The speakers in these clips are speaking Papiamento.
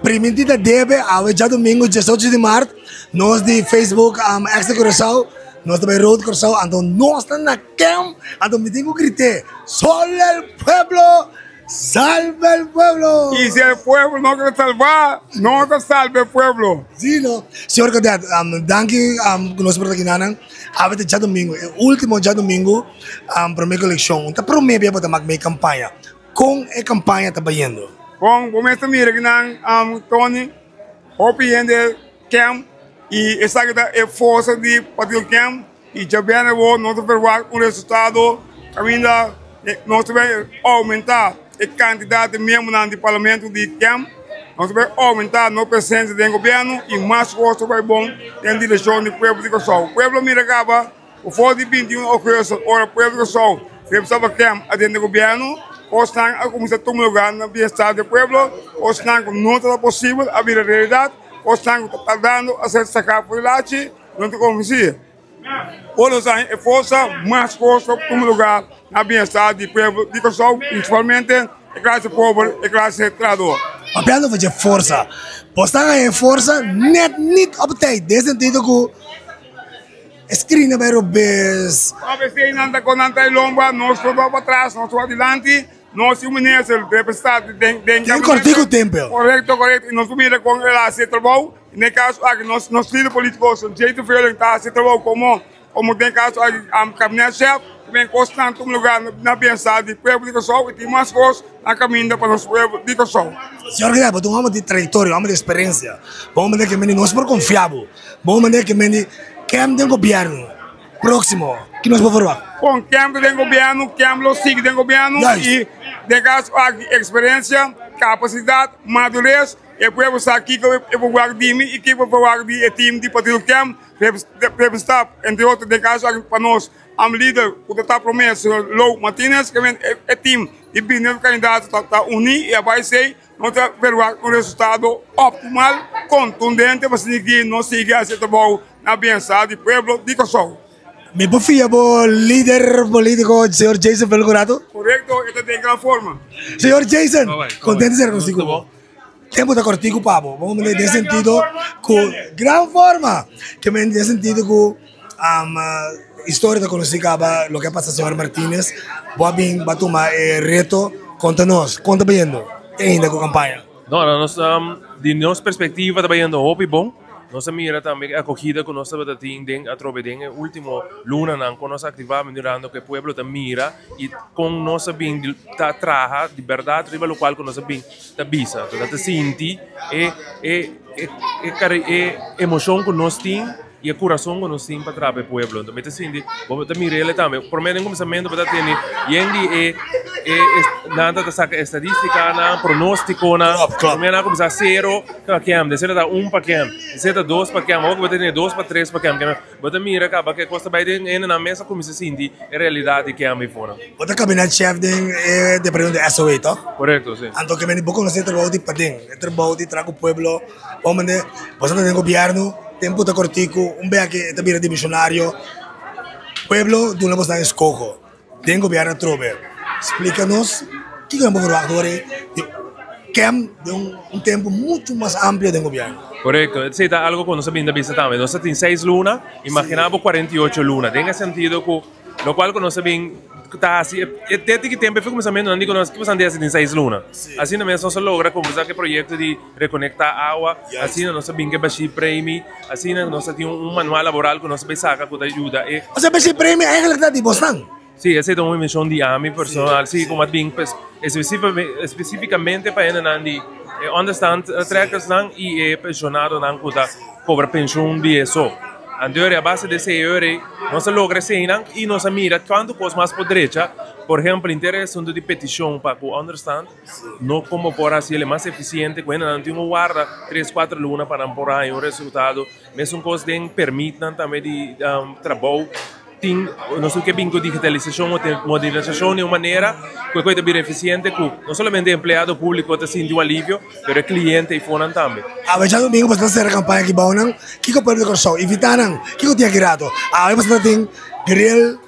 Primintí ta debe, awe djadumingu diesocho di mart, nos di Facebook Extra Curaçao, nos ta bai Road Curaçao, anto nos ta na kem, anto mi tin ku grit'é, Solo el pueblo, salva el pueblo! Y si el pueblo no quiere salva, no ta salva el pueblo. Sí no. Señor Cadet, danki ku nos por ta kinanan. Awe ta djadumingu, e ultimo djadumingu prome ku elekshon. Ta prome bia bo ta mak mei kampaña. Kon e kampaña ta bayendo? Bon, bo mester mira ki nan, Tony, hopi hende kem i esaki ta e forsa di Partido Kem i djabièrnè awor nos ta verwagt un resultado kaminda nos ta bai oumentá e kantidat di miembronan di parlamento di Kem, nos ta bai oumentá nos presensia den gobièrnu i mas kos ta bai bon den direkshon di pueblo di Kòrsou. Pueblo mira kaba. Ku for di 21 augustus ora pueblo di Kòrsou representá pa KEM a drenta gobièrnu, kosnan a kuminsá tuma lugá na bienestar di e pueblo, kosnan ku no tabata posibel a bira realidat, kosnan ku ta tardando a ser saká for di lachi, no ta konvensí. Ora nos haña e forsa, mas kos ta tuma lugá na bienestar di pueblo di Kòrsou, prinsipalmente e klase pober, e klase trahadó. Papiando over dje forsa, bo stan haña e forsa nèt nit op tijd, den sentido ku. E screen a bai robes. Abc nan ta con nan ta e lomba, nos por bai patras, nos por bai dilanti, nos tin un minister representante den den Den cortico tempo. Correcto, correcto, y nos por mira con el a haci e trabou, en e caso aki nos nos lider politico Jay Veerling ta haci e trabou como como den caso aki cabinet chef, men cosnan tuma lugar na bienestar di pueblo di Kòrsou y tin mas cos na caminda pa nos pueblo di Kòrsou. Señor Guillermo, bo ta un homber di trayectoria, un homber di experiencia, bo un homber ke mende nos por confia bo. Bon manera ke mende kem den gobierno proximo ki nos por verwagt? Kon kem ta den gobierno, kem lo sigui den gobierno y den caso aki experiencia, capacidad, madurez, e pueblo sa kiko e por wak di mi y kiko e por wak di e team di partido kem representa entre otro den caso aki pa nos am lider ku ta ta prome señor Lou Martinez ke men e team di bini candidato ta uni y a bay esey. Nos ta verwagt un resultado optimal, kontundente pa sinti nos sigui hasi e trabou na bienestar di pueblo di Kòrsou. Mi por fia bo lider politico señor Jason Felco un rato? Korekto, e ta den gran forma. Señor Jason, kontento di ser konosí ku bo. Tempu ta kòrtiku pa bo. Bo den sentido ku gran forma. Ke men den sentido ku. Historia ta conoci caba loke a pasa señor Martinez, bo a bin bo a tuma e reto, conta nos con ta bayendo te ainda cu campaña? No, no, nos di nos perspectiva ta bayendo hopi bon, nos a mira tambe e acogida cu nos tabata tin den atrobe den e ultimo lunanan con nos a activa mirando cu e pueblo ta mira y con nos a bin ta traha di berdad riba locual cu nos a bin ta bisa, nan ta sinti e e e emocion cu nos tin. I e kurason ku nos tin pa traha pa e pueblo. Enton mi ta sinti, bo ta mira el tambe. Promé den kuminsamentu bo ta tene yen di e e nan ta saka estadistikanan, pronostikonan. Promé nan a kuminsá sero pa kem, despues ta un pa kem, despues ta dos pa kem, awor ku bo ta tene dos pa tres pa kem. Bo ta mira kaba ku e kos ta bai den hendenan mes a kuminsá sinti e realidat di kem afor. Bo ta kabinet chef den e departamento di SOA, toh? Korekto, si. Anto ke mende bo konosé e trabou di paden, e trabou di traha ku pueblo. Bo mende, bo sa ta den gobierno. Tempu ta kortiku, un bek e ta bira dimisionario. Pueblo duna bosnan eskoho den gobierno atrobe. Splika nos kiko nan por verwagt ora di kem den un tempu muchu mas amplio den gobierno. Korekto, esei ta algo ku nos a bin ta bisa tambe. Nos a tin seis luna, imagina bo 48 luna. Den e sentido ku lokual ku nos a bin ta hasi e te tiki tempu e kuminsamentu nan di ku nos kiba san di hasi den seis luna. Asina mes nos a logra kuminsá ku e proyekto di rekonektá awa, asina nos a bin ku e bashí premi, asina nos a tin un manual laboral ku nos a bai saka ku ta yuda e. Osea bashí premi eigenlijk ta di bosnan? Sí, esei ta un invenshon di ami personal, sí, ku a bin espesífikamente pa hendenan di e onderstand trekkersnan i e penshonadonan ku ta kobra penshun di eso. Anto a base di esei nos a logra eseinan i nos a mira kuantu kos mas por drecha, por ehempel henter e asuntu di petishon pa ku onderstand. No como por haci el mas eficiente cu hendenan tin un warda tres cuatro luna pa nan por haña un resultado. Mesun cos den permitnan tambe di trabou tin nos tin ke bin cu digitalisacion o modernisacion di un manera cu e ta bira eficiente cu no solamente e empleado publico ta sinti un alivio pero e cliente y fonan tambe. Awe djadomingo boso ta cera campaña aki bounan. Kiko pueblo di Corsou? Invita nan. Kiko tin aki rato? Awe boso ta tin grill.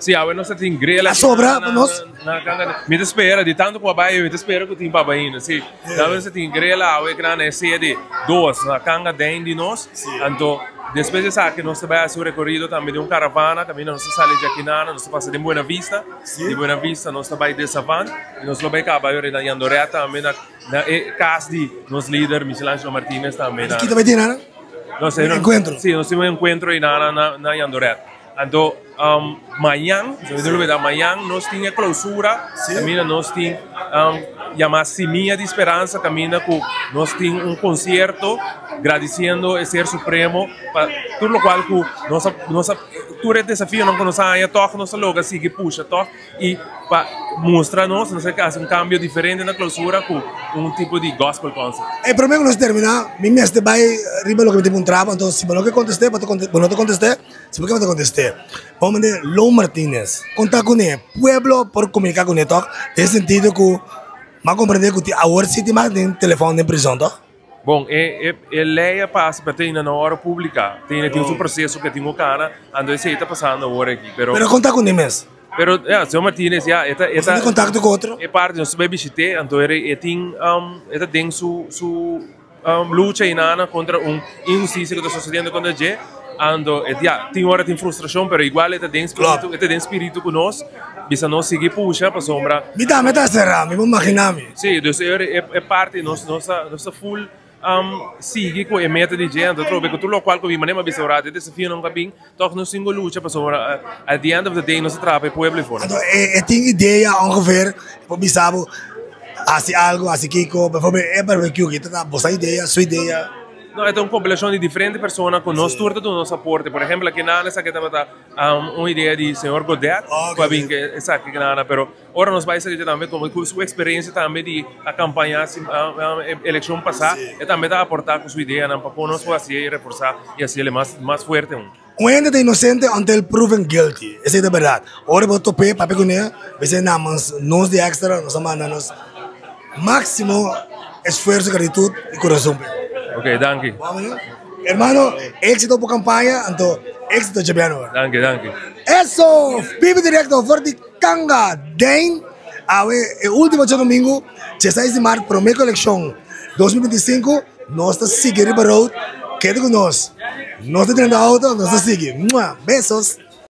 Si, awe nos ta tin grela. A sobra pa nos? Na kanga. Mi ta spera, di tanto ku a bai, mi ta spera ku tin papa ainda. Si, awe nos ta tin grela awe kna na e sede dos na kanga den di nos. Anto despues di esaki nos ta bai hasi un rekorido tambe di un karavana kaminda nos ta sali djakinana, nos ta pasa den Buena Vista. Di Buena Vista nos ta bai Desavant i nos lo bai kaba ayora na Jandoret tambe na na e kas di nos lider Michelangelo Martinez tambe. Ki ta bai tin nana? Nos Un enkuentro? Si, nos tin un enkuentro ei na na Jandoret. Anto mañan, mañan nos tin e klousura, kaminda nos tin yama Simia di Speransa, kaminda ku nos tin un konsierto gradisiendo e Ser Supremo pa tur lokual ku nos a nos a tur e desafionan ku nos a haña tòg nos a logra sigui pusha tòg i pa mustra nos, nos a hasi un kambio diferente na klousura ku un tipo di gospel concert. E prome ku nos terminá, mi mester bai riba loke mi tin puntra bo, anto si bo no ke kontest'é, bo no ta kontest'é. Si bo ke bo ta kontest'é. Bo manda Lo Martinez konta kuné. Pueblo por komuniká kuné tòg? Den sentido ku mi a komprendé ku awor si tin mas den telefòn den prizòn tòg? Bon, e e lei a pasa pero te ainda no ora publiká. Te ainda tin su proseso ke tin ku kana, anto esei ta pasando awor aki. Pero Pero konta kuné mes. Pero ya, señor Martinez ya e ta e ta. Bo tin kontakto ku otro? E parti nos ta bai bishit'é, anto e tin e ta den su su. Lucha i nana kontra un inhustisia ku ta sosediendo kontra dje. Anto e ya, tin ora tin frustrashon, pero igual e ta den spiritu, e ta den spiritu ku nos, bisa nos sigui pusha pasobra. Mi tambe ta sera, mi por magina mi. Si, dus e ora e parti nos nos ta nos ta full sigui ku e meta di dje, anto trobe ku tur lokual ku bin manera mi a bisa un rato e desafionan ku a bin, tòg nos tin ku lucha pasobra at the end of the day nos ta traha pa e pueblo ei for. Anto e tin idea ongeveer por bisa bo hasi algo, hasi kiko, bijvoorbeeld e barbecue ki ta bosa idea, su idea? No, e ta un kombilashon di diferente persona ku nos tur ta duna nos aporte. Por ehempel aki nan esaki tabata un idea di señor Godet ku a bin ku esaki kinan, pero ora nos bai esaki tambe komo ku su eksperensia tambe di a kampaña elekshon pasá e tambe ta aportá ku su ideanan pa kon nos por hasié i reforsá i hasié mas mas fuerte aun. Un hende ta inosente until proven guilty, esei ta bèrdat. Ora bo top'é papia kuné, bis'é namens nos di Extra nos a manda nos máksimo esfuerso, gratitut i kurason p'e. Ok, danki. Hermano, éxito bo kampaña, anto éxito djabiano. Danki, danki. Eso! Bibi directo for di Kanga den awe e ultimo djadomingo, dieseis di mart, prome kolekshon 2025, nos ta sigui riba road, keda ku nos, nos ta drenta auto, nos ta sigui. Mua! Besos!